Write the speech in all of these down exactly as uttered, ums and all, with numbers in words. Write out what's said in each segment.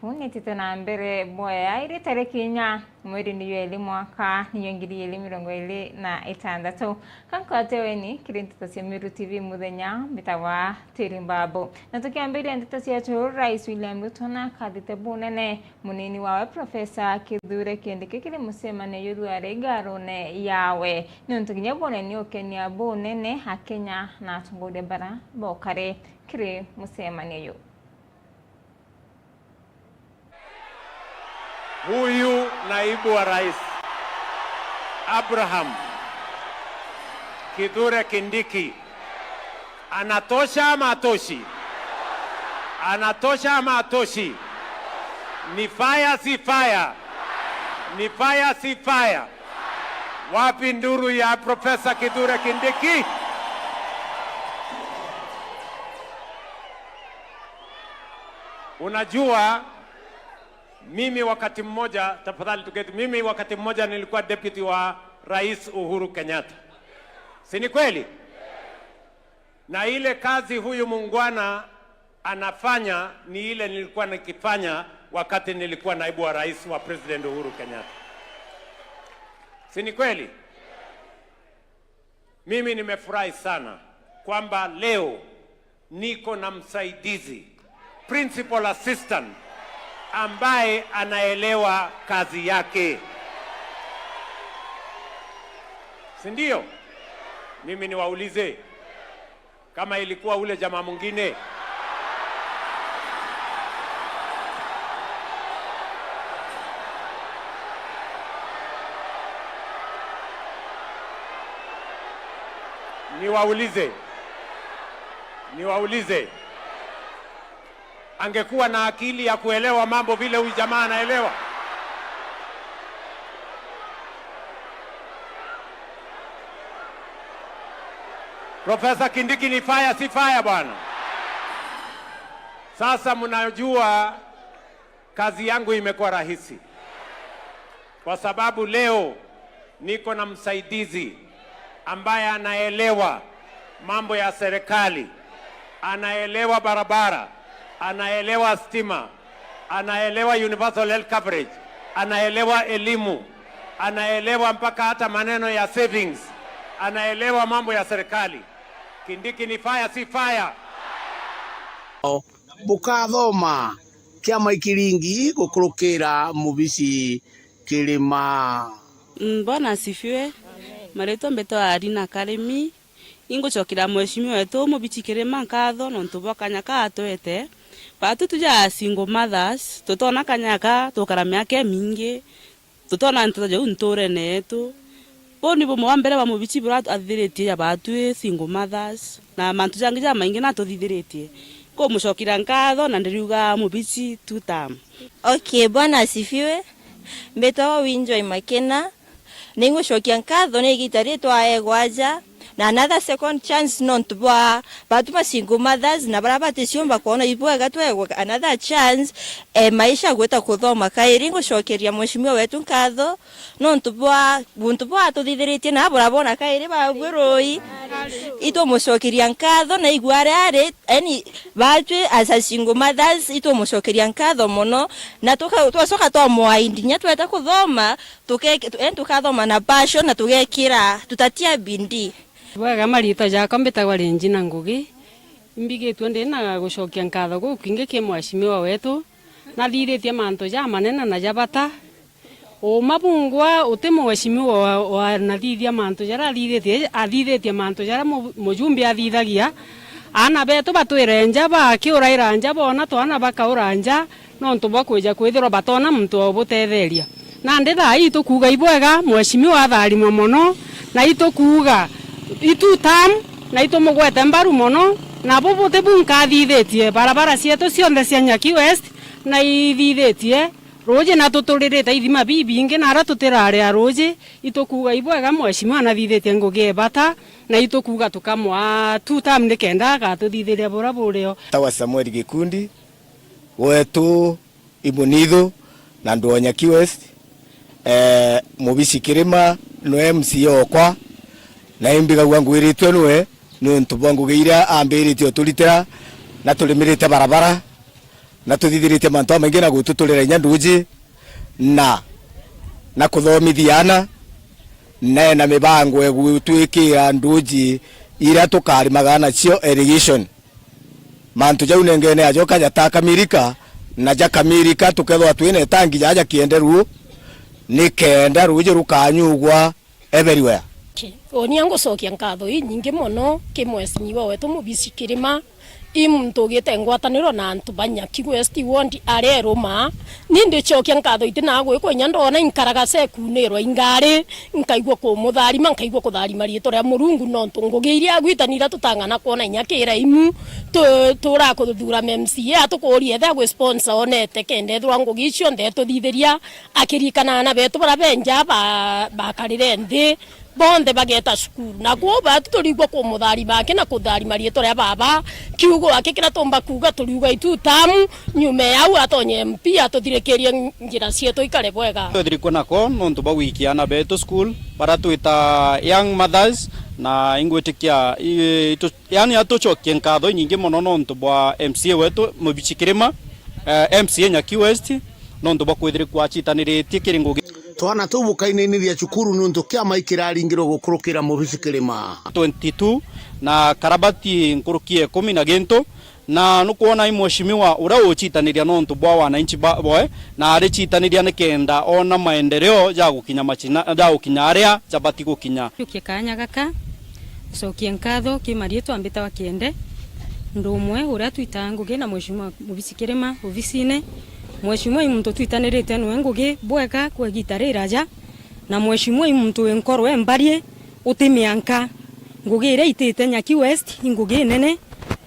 Nitite na mbere bwaya iri tariki inya mweri ni jwa iri mwaka niyo ngiri igiri mirongo iri na itantatu. Kankwate weni kiri nteto cia Meru T V muthenya mbitagwa Tiri Mbabu. Na tukiambiria nteto ciacu, Rais William Ruto nakathite bunene munini wawe Professor Kithure Kindiki kiri mucemanio jurua ari ngarune yawe. Niuntu kinya bunene ukenia bunene Akenya na atongoria bara bokare kiri mucemanio ju. Huyu naibu wa rais, Abraham Kithure Kindiki, anatosha ama atoshi? Anatosha ama atoshi? Ni fire si fire? Ni fire si fire? Wapi nduru ya Professor Kithure Kindiki? Unajua, mimi wakati mmoja, tafadhali tuketi, mimi wakati mmoja nilikuwa deputy wa Rais Uhuru Kenyatta. Si ni kweli? Na ile kazi huyu muungwana anafanya ni ile nilikuwa nikifanya wakati nilikuwa naibu wa rais wa President Uhuru Kenyatta. Si ni kweli? Mimi nimefurahi sana kwamba leo niko na msaidizi, principal assistant, ambaye anaelewa kazi yake. Si ndio? Mimi niwaulize, kama ilikuwa ule jamaa mwingine. Niwaulize, niwaulize, angekuwa na akili ya kuelewa mambo vile huyu jamaa anaelewa? Professor Kindiki ni fire, si fire bwana? Sasa mnajua kazi yangu imekuwa rahisi kwa sababu leo niko na msaidizi ambaye anaelewa mambo ya serikali, anaelewa barabara, anaelewa stima, anaelewa universal health coverage, anaelewa elimu, anaelewa mpaka hata maneno ya savings, anaelewa mambo ya serikali. Kindiki ni fire, si fire? Bukathoma kiama ikiringi gukurukira mubici kirima. Mm, Bwana asifiwe. Maritwa mbetwa Arina Karimi. Ingucokera mheshimiwa wetu Mubichi Kirima nkatho nontu bwa kanya ka atwete. Batu tuja single mothers, tutona kanya ka tukara miaka imingi, tutona nteto jau nturene yetu. Buu ni bumwe bwa mbere bwa Mubichi buria athithiritie ja batwi single mothers, na mantu jangi jamaingi natuthithiritie. Nkumucokeria nkatho na ndiriuga Mubichi two term. Okay, Bwana asifiwe. Mbitagwa Winjoy Makena. Ningucokia nkatho ni igita ri twaegwa aja na another second chance nontu bwa batu ma single mothers na baria baticiumba kwona ibwega twegwe another chance, eh, maisha gwita kuthoma kairi. Ngucokeria mheshimiwa wetu nkatho nontu bwa buntu bwa atuthithiritie na burabona kairi babwi rui. Itumucokeria nkatho na igua aria ari, yani, batwi as a single mothers, itumucokeria nkatho mono, na tuka-, twacoka twamwaindi nya tweta kuthoma, tuke-, tu-, yani, tukathoma na passion na tugekira, tutatia bidii. Bwega, mariitwa jakwa mbitagwa Regina Ngugi. Imbigitue ndi na gucokia nkatho gukwingi ki mheshimiwa wetu. Nathithitie mantu jamanene na ja bata. Uuma bungwa uti mheshimiwa wa, wanathithia mantu jaria athithitie, athithitie mantu jaria mu-, mujumbe athithagia. Aana betu batwire nja, bakiuraira nja, boona twana bakaura nja, nontu bwa kwija kwithirwa batoona muntu wa ubutetheria. Nandi thaa ii tukuuga ibwega, mheshimiwa atharimwe mono, na itukuuga itu tam, na itumugwete mbaru mono, na bubu tibu nkathithitie barabara cietu cionthe cia Nyaki West, na ithithitie ruuji, na tuturirite ithima bibingi, na aria tutiraria ruuji, itukuuga ibwega, mheshimiwa nathithitie ngugi e bata, na itukuuga tukamwa two term nikenda agatuthithiria buria burio. Tawa Samuel Gikundi, wetu, imunithu, na andu o Nyaki West. Eh, Mubici Kirima niwe M C A okwa, na imbigagua ngwiritue niwe niuntu bwa ngugi iria ambiritie uturitira, na turimirite barabara, na tuthithiritie mantu jamaingi na gututurira inya nduji na, na kuthomithia ana, na ena mibango ya gutwikira nduji iria tukarimaga nacio irrigation. Mantu jau nengene ajoka jatakamilika, na jakamirika tukethwa twina itangi jaja kienderu, nikenda ruji rukanyugwa everywhere. Ki-, unia ngucokia nkatho inyingi mono ki mwesinyiwa wetu Mubici Kirima, i muntu ugite ngwataniro na antu ba Nyaki West Ward areruma. Ni ndicokia nkatho itina gwikwa inya ndona inkaraga sekunirwa ingari, nkaigua kumutharima, nkaigua kutharima riitwa ria Murungu, nontu ngugi iria agwitani iria tutang'ana kwona inya kira imu, tu-, turakuthura M C A atukuria ethe agwi sponsor onete kenda ethirwa ngugi icio nthe tuthithiria, akirikana ana betu baria benja ba-, bakarire nthi, bonthe bageta cukuru. Na kwou batu turigua kumutharima aki na kutharima riitwa ria baba, kiugo aki kiria tumba kuuga turiuga itu tamu, nyuma ya au atonye M P atuthirikirie njira cietu ikare bwega. Twethirikwe nako nontu bwa gwikia ana betu school, baria twita young mothers, na ingwitikia i-, itu-, yani atucokie nkatho inyingi mono nontu bwa M C A wetu Mubici Kirima, eh, M C A Nyaki West, nontu bwa kwithirikwa acitaniritie kiri ngugi. Twana tuu bukainainia cukuru niuntu kiama ikiraringirwe gukurukira Mubici Kirima. Twenty-two na karabati nkuruki ya ikumi na gintu, na nukwona i mheshimiwa uria ucitaniria nontu bwa wananchi ba-, boe, na aricitaniria nikenda ona maendeleo ja gukinya machina, ja gukinya aria jabati gukinya. Njukie kaanya gaka, ncokie nkatho ki mariitwa mbitawa Kiende, ndumwe uria twitaa ngugi na mheshimiwa Mubici Kirima obisine. Mheshimiwa i muntu twitanirite nwe ngugi bwega kwa igita riraja, na mheshimiwa i muntu wi nkoro embarie, uti mianka. Ngugi iria itite Nyaki West i ngugi inene,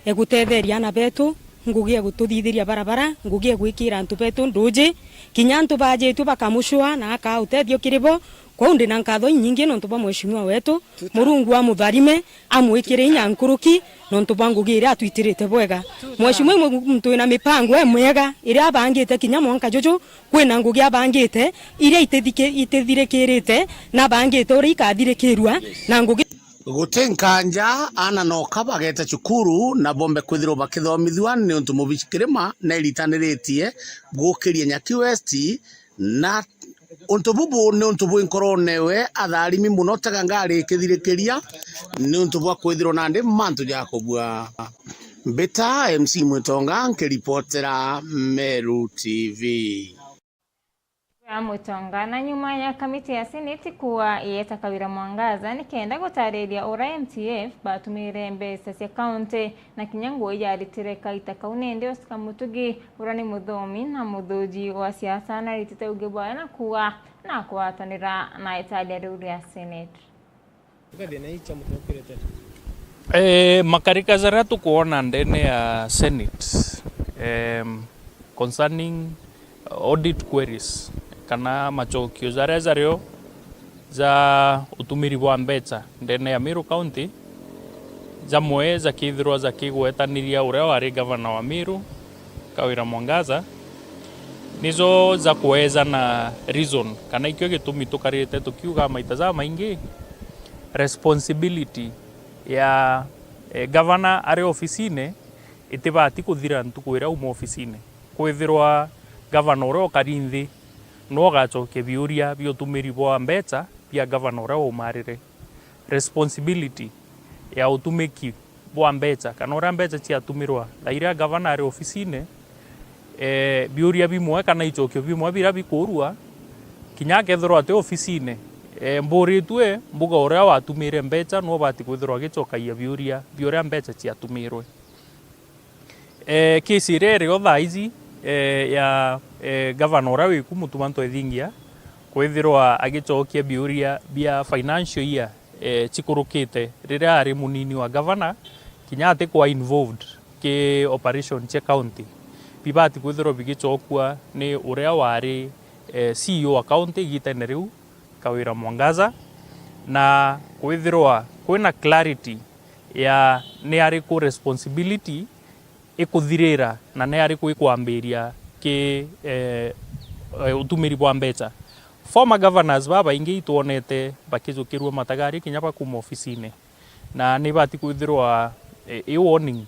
egutetheria ana betu, ngugi egututhithiria barabara, ngugi egwikira antu betu nduji, kinya antu bajitue bakamucua na akaa utethio kiri bo. Kwou ndi na nkatho inyingi nontu bwa mheshimiwa wetu, Murungu amutharime, amwikire inya nkuruki nontu bwa ngugi iria atwitirite bwega. Mheshimiwa i mu-, muntu wina mipango emwega iria abangite kinya mwanka juju, kwina ngugi abangite iria itithiki-, itithirikirite, na abangite uria ikathirikirua na ngugi. Guti nkanja, ana noka bageta cukuru na bombe kwithirwa bakithomithua niuntu Mubici Kirima neritaniritie gukiria Nyaki West, na untu bubu ni untu bwi nkorone we atharimi mono, tega ngari ikithirikiria niuntu bwa kwithirwa nandi mantu ja kubua. Mbita M C Mwitonga nkiripotera Meru T V. Ya Mwitonga. Na nyuma ya kamiti ya Senate kuuga yeta Kawira Mwangaza nikenda gutariria uria M C F batumire mbeca cia kaunti na kinya ngui yaritire kaita kau, nindi Oscar Mutugi uria ni muthomi na muthuji wa siasa naritite uge bwayo na kuuga nakwatanira na itaria riu ria Senate. Eh, makarika jaria tukwona ndene ya Senate, em, concerning audit queries, kana machokio jaria jario ja utumiri bwa mbeca ndene ya Meru County, jamwe jakithirwa jakigwetaniria uria wari gavana wa Meru, Kawira Mwangaza, nijo ja kweejana reason, kana ikio gitumi tukarite tukiuga maita jamaingi, responsibility ya, eh, gavana ari ofisine itibati kuthira ntuku iria auma ofisine. Kwithirwa gavana uria ukari nthi niwe ugacokia biuria bia utumiri bwa mbeca bia gavana uria waumarire. Responsibility ya utumiki bwa mbeca, kana uria mbeca ciatumirwa thaa iria gavana ari ofisine, eh, biuria bimwe kana icokio bimwe biria bikurua, kinya akethirwa ati ofisine, eh, mburitue mbuga uria watumire mbeca niwe ubati kwithirwa agicokagia biuria bia uria mbeca ciatumirwe. Eh, kesi iria irio thaa iji, eh, ya, eh, gavana uria wiku Mutuma Ntwethingia kwithirwa agicokia biuria bia financial year, eh, cikurukite riria ari munini wa gavana, kinya ati kwa involved ki operation cia county, bibati kwithirwa bigicokua ni uria wari, eh, C E O wa county igitene riu, Kawira Mwangaza, na kwithirwa kwina clarity ya ni ariku responsibility ikuthirira na ni ariku ikwambiria ki, eh, eh, utumiri bwa mbeca. Former governors babaingi itwonete bakijukirua matagari kinya bakuma ofisine, na ni ibati kwithirwa, eh, i warning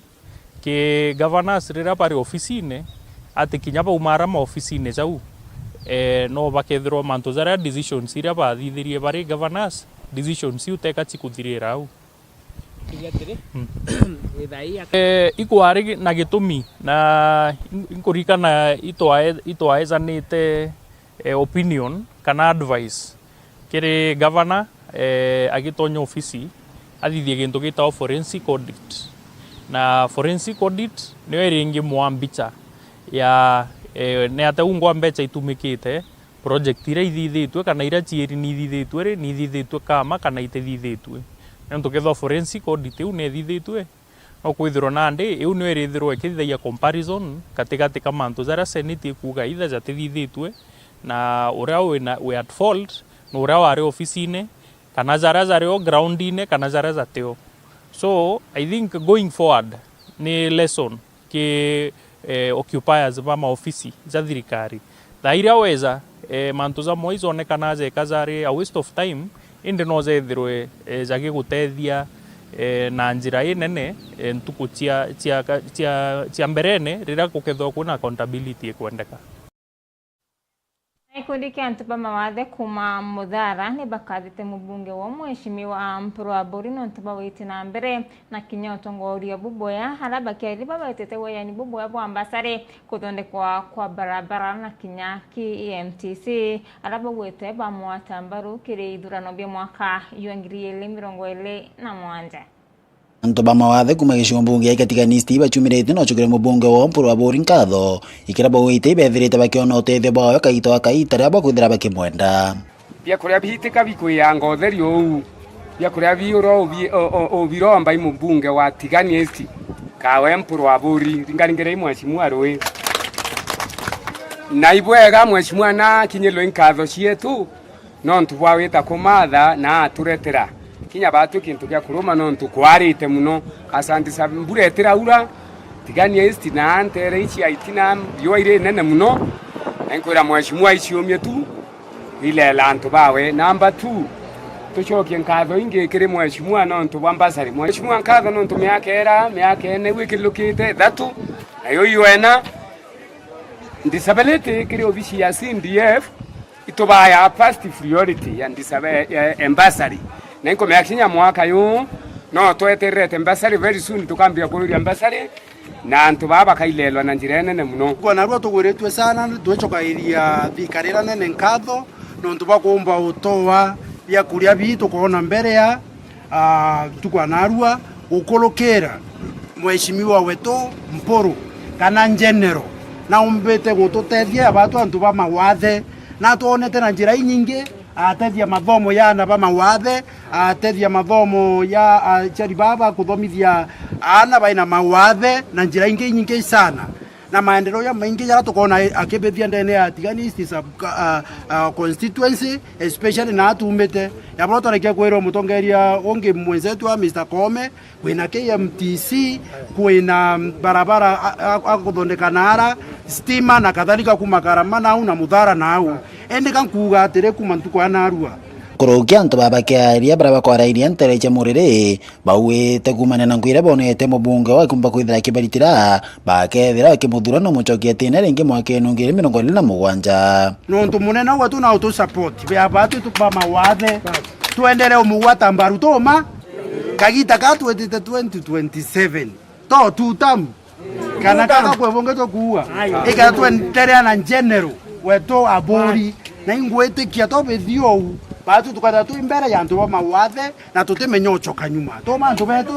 ki governors riria bari ofisine, Ati kinya baumara maofisine jau, eh, no bakethirwa mantu jaria, decisions iria bathithirie bari governors, decisions iu teka cikuthirira au. Kinya atiri, mm, withaia. Eh, ikwari na gitumi, na in-, inkuririkana itwae-, itwaejanite, eh, opinion kana advice kiri governor, eh, agitonya ofisi, athithie gintu gitagwa forensic audit. Na forensic audit niyo iri ingi mwa mbicha ya, eh, ni atia ungwa mbecha itumikite, project iria ithithitue kana iria ciiri ni ithithitue ri, ni ithithitue kama kana itithithitue. Niuntu kethirwa forensic audit iu ni ithithitue, no kwithirwa nandi iu niyo irithirwa ikithithagia comparison gatigati ka mantu jaria Senate ikuuga either jatithithitue, na uria wina, wi at fault, na uria wari ofisine, kana jaria jari o groundine, kana jaria jatio. So, I think going forward, ni lesson ki, eh, occupiers ba maofisi ja thirikari. Thaa iria weja, eh, mantu jamwe ijonekana jeka jari a waste of time, indi no jethirwe, eh, jagigutethia, eh, na njira inene, eh, ntuku cia, cia, cia, cia mberene, riria gukethirwa kwina accountability ikwendeka. Na gikundi kia antu ba mawathe kuuma Muthara ni bakathite mubunge wao Mheshimiwa Mpuru Aburi nontu bawite na mbere na kinya utongoria bubwea, aria bakiari babetete weyani bubwea bwa mbasari kuthondekwa kwa barabara na kinya ki E M T C, aria baugite bamwata mbaru kiri ithurano bia mwaka jwa ngiri igiri mirongo iri na mugwanja. Antu ba mawathe kuuma gicigo mbunge ya Katigani East ibacumiritie na gucokeria mubunge wao Mpuru Aburi nkatho, ikiria baugite ibethirite bakiona utethio bwawe kaita gwa kaita riria bakwithira bakimwenda. Biakuria biitika bikwiyanga utheri uu, biakuria biura ubi-, u-, u-, ubiromba i mubunge wa Tigania East, kawe Mpuru Aburi, ringaringire i Mheshimiwa Rui. Na ibwega Mheshimiwa na akinyirwe i nkatho cietu, nontu bwa wita kumatha na aturetera kinya batwi kintu gia kuruma, nontu kwarite muno. Asanti sa mbura itiraura, Tigania East na ntere ici aitina riua iri inene muno, na inkwira Mheshimiwa aiciumie tu, ilela antu bawe. Number two, tucokie nkatho ingi kiri Mheshimiwa nontu bwa mbasari. Mheshimiwa, nkatho nontu miaka ira, miaka ene gwikilukite ithatu, nayo iwena. Disability kiri obici ya C D F, itubaa ya first priority ya ndisabe, ya embasari. Na inkumenya kinya mwaka yu, no twetererete embasari, very soon tukambia kururia embasari, na antu baa bakailelwa na njira inene muno. Kwa narua tugwiritue sana, twicokairia thirikari ira nene nkatho, nontu bwa kuumba utoa biakuria bii tukoona mbere ya, ah, ntuku ya narua, gukurukira Mheshimiwa wetu Mpuru, kana General, naumbite gututethia batwi antu ba mawathe, na atwonete na njira inyingi, atethia mathomo ya aana ba mawathe, atethia mathomo ya aciari baba kuthomithia aana baina mawathe na njira ingi inyingi sana. Na maendeleo jamaingi jaria tukoona akibithia ndene ya Tigania East sub, ah, ah, constituency, especially na atumite. Ya boro twarikia kwirwa mutongeria ungi mwenzetu wa Mister Koome, kwina K M T C, kwina barabara a, a, a kuthondeka naara, stima na kadhalika, kuuma Karama nau na Muthara nau. Indi ka nkuuga atiri, kuuma ntuku ya narua. Kurukia antu baba kiaria baria bakwarairia ntere cia Muriri, bauite kuumania na nkuira bonete mubunge wa kumba kwithira akibaritira, bakethira bakimuthura no mucokia tene ringi mwakene ngiri mirongo iri na mugwanja. Nontu munene wetu na utu support, bia batwi tu ba mawathe, twendere umugwata mbaru tuma, kagita ka twitite twenty twenty-seven. To two term. Kana kaka kwe bunge tukuua. Ikara twenderea na general wetu Aburi. Na ingwitikia to bithio u. Batu tukara tu mbere ya antu ba mawathe na tutimenya ucoka nyuma. To mantu betu.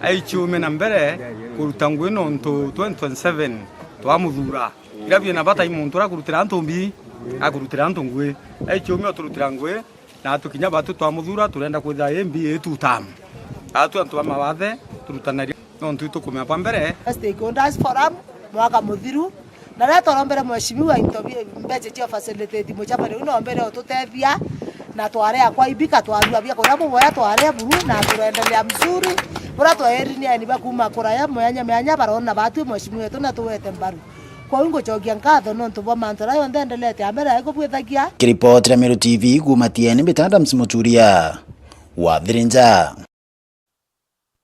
Aichiume na mbere kuruta ngui nontu twenty twenty-seven twamuthura. Ira biena bata i muntu ura kurutira antu mbi, akurutira antu ngui. Aichiume uturutira ngui. Na atu kinya batu twamuthura turenda kwithira i mbi i two term. Atu antu ba mawathe turutanaria nontu itukumenya bwa mbere. Stakeholders Forum mwaka muthiru, na riria twarombere mheshimiwa into bi-, mbeca cia facilitate mucemanio uu, noombere ututethia, na twaria kwa ibika, twarua bia kuria buboya, twaria buru, na tureendelea mzuri. Buria twaeri ni aeni ba kuuma kuraya, mianya mianya, barona batwi mheshimiwa wetu na tuwete mbaru. Kwou ngucokia nkatho nontu bwa mantu jaria jonthe endelete ambere ai kubwithagia. Kiripotira Meru T V kuuma Tieni, mbita Adams Muturia wa Thirinja.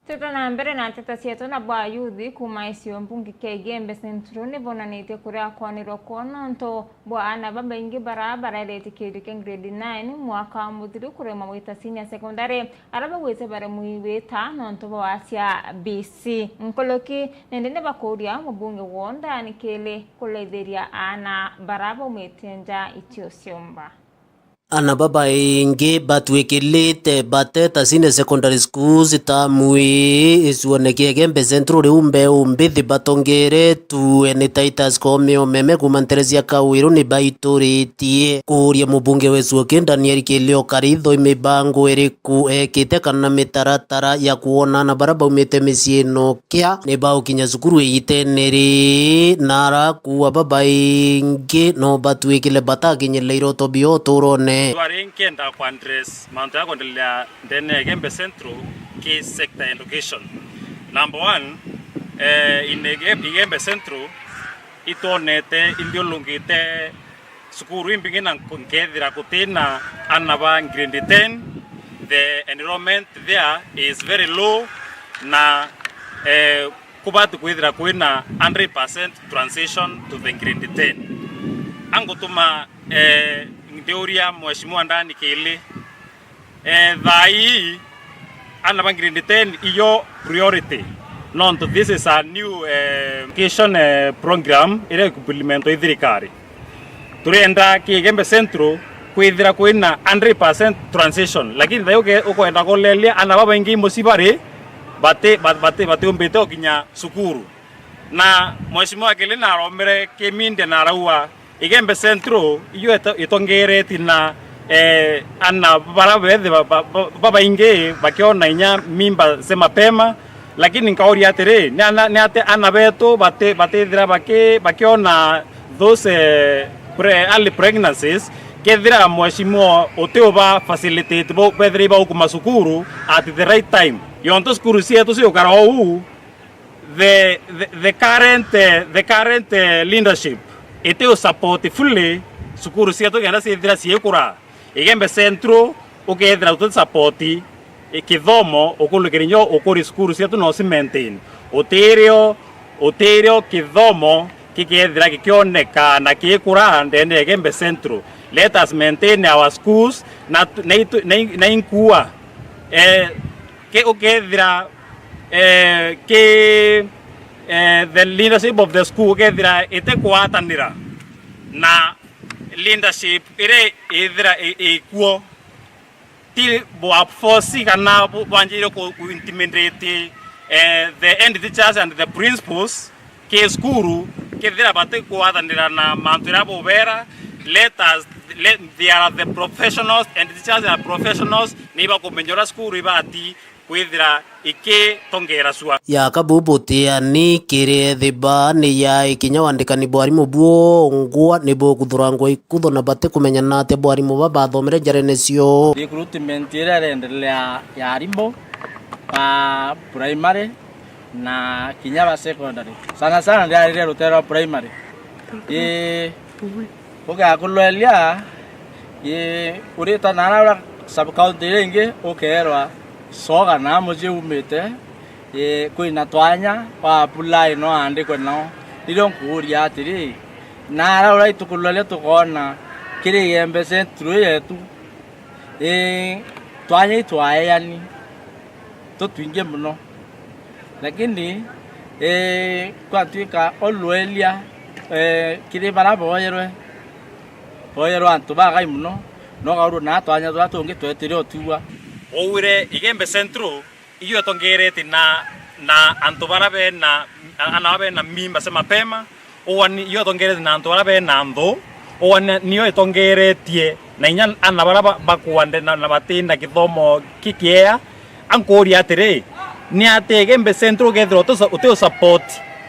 Twita na mbere na nteto cietu, na bwa yuthi kuuma icio mbunge kia Igembe Central ni bonanitie kuria kwanirwa kwao nontu bwa aana babaingi bara bareretie kiuria kia grade nine mwaka muthiru kurema gwita senior secondary, aria bagwite baremwi gwita nontu bwa wasia B C. Nkuruki nindi ni bakuria mubunge wonthe anikiri kureithiria aana bara baumite nja itio ciumba. Aana babaingi batwikirite bateta senior secondary schools tamu ii. Icuone kia Igembe Central riu mbeu mbithi batongeretue ni Titus Koome Omeme kuuma ntere cia Kawiru ni baituritie kuuria mubunge wa Icuoki Daniel Kilio Karitho i mibango iriku ekite kana mitaratara ya kwona aana bara baumite micii ino kia ni baukinya cukuru igitene ri, na arakuua babaingi no batwikile batakinyirire iroto bio uturone. Twari nkenda ku address mantu ya kwendelea ndene ya Igembe Central ki sector ya education. Number one, eh, in Ige-, Igembe Central itwonete ithiurungite cukuru imbingi na nk-, nkethira gutina aana ba grade ten, the enrollment there is very low, na, eh, kubati kwithira kwina hundred percent transition to the grade ten. Angutuma, eh, ndiuria Mheshimiwa Ndani Kili, eh, thaa ii, aana ba grade ten iyo priority, nontu this is a new, eh, education, eh, program iria implementwa i thirikari. Turenda ki Igembe Central kwithira kwina hundred percent transition, lakini thayo uke-, ukwenda kulelia aana babaingi muci bari bati-, ba-, bati-, batiumbite ukinya cukuru. Na Mheshimiwa Kili naromere ki media na arauga, Igembe Central iyo ito-, itongereti na, eh, aana bara bethi ba-, ba-, ba-, babaingi bakiona inya mimba cia mapema, lakini nkauria atiri, ni ana-, ni ati aana betu bati-, batithira baki-, bakiona those, eh, pre-, early pregnancies, kethira mheshimiwa utiuba facilitate bo-, bethire ibaukuma cukuru at the right time? Yontu cukuru cietu ciukara uu, the, the, the current, eh, the current, eh, leadership iti u support fully cukuru cietu kenda ciithira ciikura. Igembe Central ukethira uti support, eh, kithomo ukurukira nyo ukuri cukuru cietu no ci maintain. Utirio, utirio kithomo kikethira gikioneka na kiikura ndene ya Igembe Central. Let us maintain our schools na tu-, na itu-, na in-, na inkua, eh, ki-, ukethira eh, ki, eh, the leadership of the school ukethira itikwatanira na leadership iria ithira i-, ikuo, ti bwa force kana bu-, bwanjire ku, ku intimidate, eh, the head teachers and the principals ki cukuru, kethira batikwathanira na mantu iria bubera, let us, let, they are the professionals and teachers are professionals, ni bakumenya uria cukuru ibati kwithira ikitongera cua. Ya kabubu tiani kiri thiba ni ya ikinya wandikani bwarimu bwongwa ni bukuthurangwa ikutho na batikumenya na atia bwarimu babathomere njarene cio. Recruitment iria irendelea ya arimu ba primary na kinya ba secondary. Sana sana ndiarire rutere rwa primary. Ii, ugakulwelia, ii, urita na ara ura sub county iria ingi ukeerwa coga na mucii umite, ii, kwina twanya wa apply no andikwe nao. Nirio nkuuria atiri, na ara ura itukulwelia tukoona kiri Igembe Central yetu, ii, twanya itwaeani tutwingi muno. Lakini, eh, kwatwika olwelia, eh, kiri bara boyerwe, boyerwe antu bagai muno, nogaurwe na twanya turia tungi twetire otuwa. Waugire Igembe Central iyo itongerete na, na antu bara bena, ana bara bena mimba cia mapema, Ugwa ni, iyo itongeretie na antu bara bena nthu, ugwa ni, niyo itongeretie na inya ana bara ba, bakwande na, na bati na kithomo kikiea. Ankuuria atiri, ni atia Igembe Central ukethirwa uti, uti u support,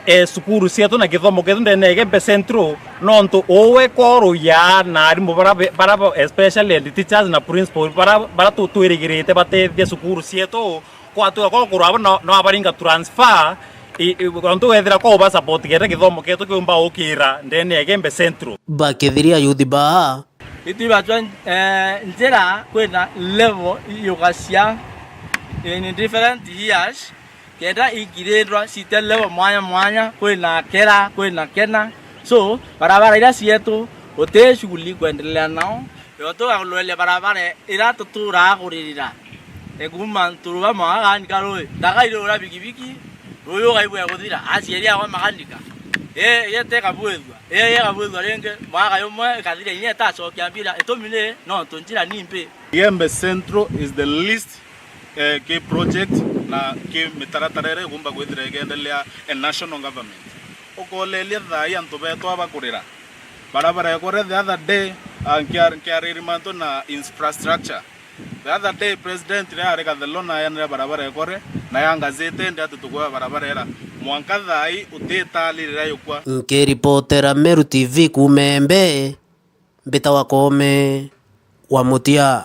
eh, cukuru cietu na kithomo kietu ndene ya Igembe Central, nontu uwe koruya na arimu bara be, bara ba, especially head teachers na principal bara, bara tu, twirigirite batethie cukuru cietu, Kwatwika kwa kurwa abo no, no abaringa transfer, i, i, ontu wethira kwa uba support kenda githomo kietu kiumba ukira ndene ya Igembe Central. Bakithiria youth baa. Itwi bachwa, eh, njira kwina level yugacia in different years, Kenda ikirirwa cite level mwanya mwanya, kwina kera, kwina kena. So, barabara iria cietu, guti shughuli kwendelea nao. Yo tugakurueria barabara ira tuturaga kuririra. Ekuma nturuba mwaga kanika rui. Ndakairura bikibiki, rui ugaibwa guthira. Aciari akwa makanika. Ii, ii tekabwithua. Ii, ii ikabwithua ringi, mwaka jumwe ikathira inya itacokia mbira. Itumi ni nontu njira ni mbi. Igembe Central is the least, eh, ki project na ki mitaratara iria igomba kwithira ikiendelea a national government. Ukoleria thaa ii antu betu abakurira. Barabara ekore the other day, ah, nkia-, nkiariri mantu na infrastructure. The other day, president riria ari Gathelona ayanire barabara ekore, na yangazite ndi ati tukwea barabara era. Mwanka thaa ii utitalirira yukwa. Nkiripotera Meru T V kuuma Embe, mbitawa Koome wa Mutia.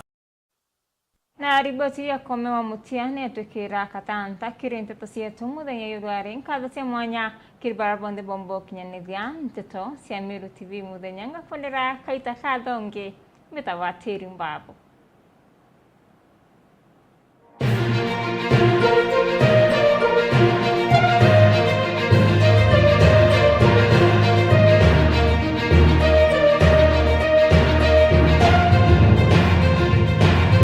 Na riboti ya Koome wa Mutia netwikira katanta kiri nteto cietu muthenya jurwari. Nkatho cia mwanya kiri bara bonthe bomba ukinyaniria nteto cia Meru T V muthenya. Ngakundira kaita kathongi, mbitawa Teri Mbabu.